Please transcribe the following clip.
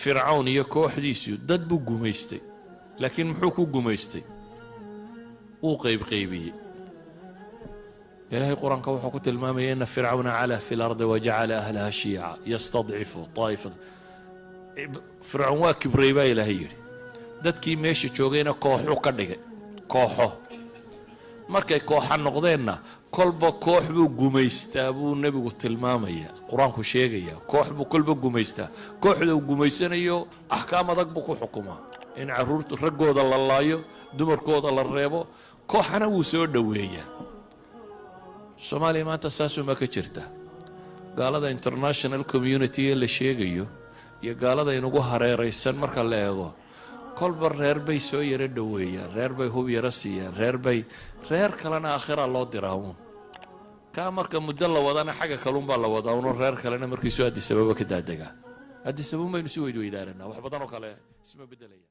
Fircawn iyo kooxdiisu dad buu gumaystay, laakiin muxuu ku gumaystay? Wuu qaybqaybiyey. Ilaahay Qur-aanka wuxuu ku tilmaamaya: إن فرعون علا في الأرض وجعل أهلها شيعا يستضعف طائفة. Fircoon waa kibray baa Ilaahay yidhi, dadkii meesha joogayna kooxu ka dhigay kooxo. Markay kooxa noqdeenna, kolba koox buu gumaystaa buu Nebigu tilmaamaya, Qur-aanku sheegaya. Koox buu kolba gumaystaa. Kooxda uu gumaysanayo axkaam adag buu ku xukumaa, in caruurta raggooda la laayo, dumarkooda la reebo. Kooxana wuu soo dhoweeyaa. Soomaaliya maanta saasumaa ka jirta. Gaalada international community ee la sheegayo iyo gaalada inugu hareeraysan marka la eego, kolba reer bay soo yaro dhoweeyaan, reer bay hub yaro siiyaan, reer bay reer kalena aakhira loo diraa uun. Kaa marka muddo la wadana, xagga kaluunbaa la wadaa uno, reer kalena markiisu Addis Ababa ka daadegaa. Addis Ababa baynu si weydweydaaranaa, wax badan oo kale isma beddelaya.